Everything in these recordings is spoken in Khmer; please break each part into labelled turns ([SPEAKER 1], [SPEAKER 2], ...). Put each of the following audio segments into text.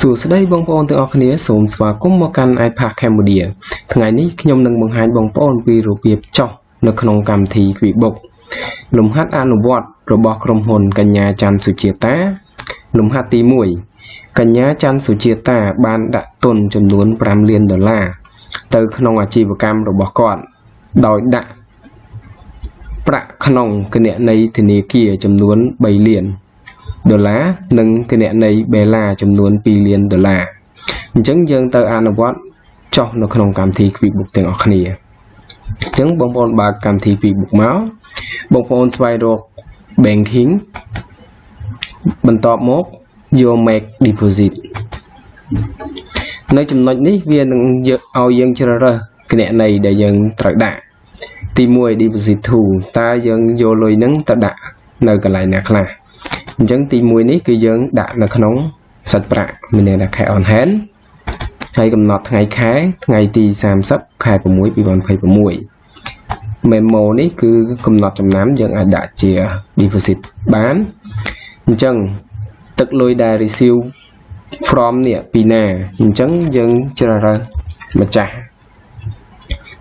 [SPEAKER 1] សួស្តីបងប្អូនទាំងអស់គ្នាសូមស្វាគមន៍មកកាន់ iPass Cambodia ថ្ងៃនេះខ្ញុំនឹងបង្ហាញបងប្អូនពីរបៀបចុះនៅក្នុងកម្មវិធី QuickBooks លំហាត់អនុវត្តរបស់ក្រុមហ៊ុនកញ្ញាច័ន្ទសុជាតាលំហាត់ទី1កញ្ញាច័ន្ទសុជាតាបានដាក់ទុនចំនួន5លានដុល្លារទៅក្នុងអាជីវកម្មរបស់គាត់ដោយដាក់ប្រាក់ក្នុងគណនីធនាគារចំនួន3លានដុល្លារនិងគណនីបេឡាចំនួន2លានដុល្លារអញ្ចឹងយើងទៅអនុវត្តចុះនៅក្នុងកម្មវិធី QuickBooks ទាំងអស់គ្នាអញ្ចឹងបងប្អូនបើកកម្មវិធី QuickBooks មកបងប្អូនស្វែងរក Banking បន្ទាប់មកយក Make Deposit នៅចំណុចនេះវានឹងយកឲ្យយើងជ្រើសរើសគណនីដែលយើងត្រូវដាក់ទី1 Deposit to តើយើងយកលុយហ្នឹងទៅដាក់នៅកន្លែងណាខ្លះអញ្ចឹងទី1នេះគឺយើងដាក់នៅក្នុងសាច់ប្រាក់មានន័យថា cash on hand ហើយកំណត់ថ្ងៃខែថ្ងៃទី30ខែ6 2026 memo នេះគឺកំណត់ចំណាំយើងអាចដាក់ជា deposit បានអញ្ចឹងទឹកលុយដែល receive from នេះពីណាអញ្ចឹងយើងជ្រើសរើសម្ចាស់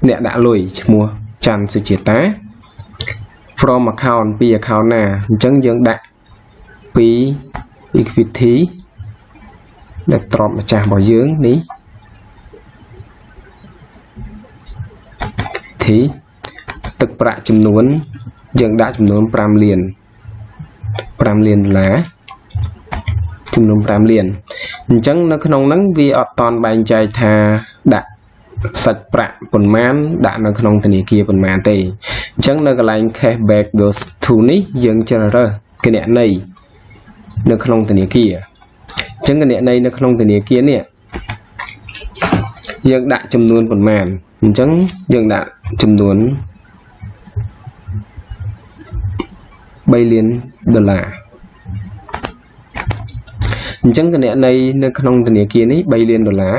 [SPEAKER 1] អ្នកដាក់លុយឈ្មោះច័ន្ទសុជាតា from account ពី account ណាអញ្ចឹងយើងដាក់ពី equity ដែលទ្រព្យម្ចាស់របស់យើងនេះ equity ទឹកប្រាក់ចំនួនយើងដាក់ចំនួន5លាន5លានដុល្លារចំនួន5លានអញ្ចឹងនៅក្នុងហ្នឹងវាអត់តន់បែងចែកថាដាក់សាច់ប្រាក់ប៉ុន្មានដាក់នៅក្នុងធនាគារប៉ុន្មានទេអញ្ចឹងនៅកន្លែង cash back goes to នេះយើងជ្រើសរើសគណនីនៅក្នុងធនាគារអញ្ចឹងគណនីនៅក្នុងធនាគារនេះយើងដាក់ចំនួនប៉ុន្មានអញ្ចឹងយើងដាក់ចំនួន3លានដុល្លារអញ្ចឹងគណនីនៅក្នុងធនាគារនេះ3លានដុល្លារ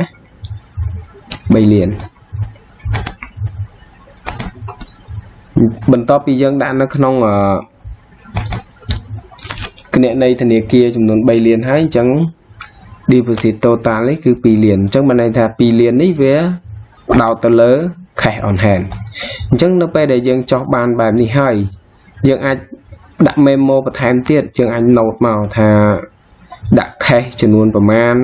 [SPEAKER 1] 3លានបន្ទាប់ពីយើងដាក់នៅក្នុងគណនីធនាគារចំនួន3លានហើយអញ្ចឹង deposit total នេះគឺ2លានអញ្ចឹងបានន័យថា2លាននេះវាផ្ដោតទៅលើ cash on hand អញ្ចឹងនៅពេលដែលយើងចោះបានបែបនេះហើយយើងអាចដាក់ memo បន្ថែមទៀតយើងអាច note មកថាដាក់ cash ចំនួនប្រមាណ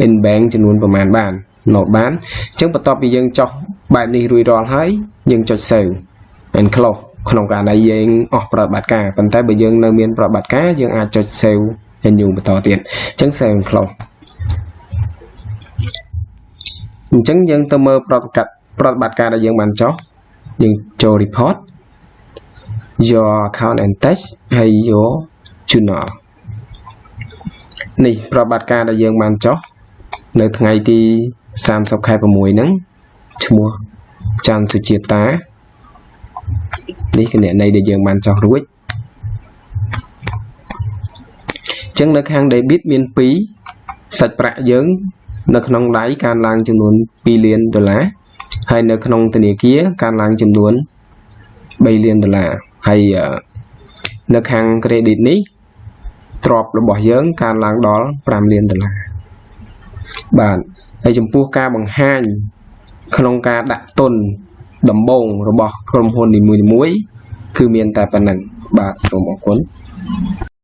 [SPEAKER 1] in bank ចំនួនប្រមាណបាន note បានអញ្ចឹងបន្ទាប់ពីយើងចោះបែបនេះរួចរាល់ហើយយើងចុច save and close ក្នុងករណីយើងអស់ប្រតិបត្តិការប៉ុន្តែបើយើងនៅមានប្រតិបត្តិការយើងអាចចុច save and new បន្តទៀតអញ្ចឹង save and close អញ្ចឹងយើងទៅមើលប្រតិបត្តិការដែលយើងបានចុះយើងចូល report your account and tax ហើយយក journal នេះប្រតិបត្តិការដែលយើងបានចុះនៅថ្ងៃទី30ខែ6ហ្នឹងឈ្មោះច័ន្ទសុជាតានេះគណនីដែលយើងបានចុះរួចអញ្ចឹងនៅខាង debit មាន2សាច់ប្រាក់យើងនៅក្នុងដៃកើនឡើងចំនួន2លានដុល្លារហើយនៅក្នុងធនាគារកើនឡើងចំនួន3លានដុល្លារហើយនៅខាង credit នេះទ្រព្យរបស់យើងកើនឡើងដល់5លានដុល្លារបាទហើយចំពោះការបង្ហាញក្នុងការដាក់ទុនដំបូងរបស់ក្រុមហ៊ុននីមួយៗគឺមានតែប៉ុណ្្នឹងបាទសូមអរគុណ។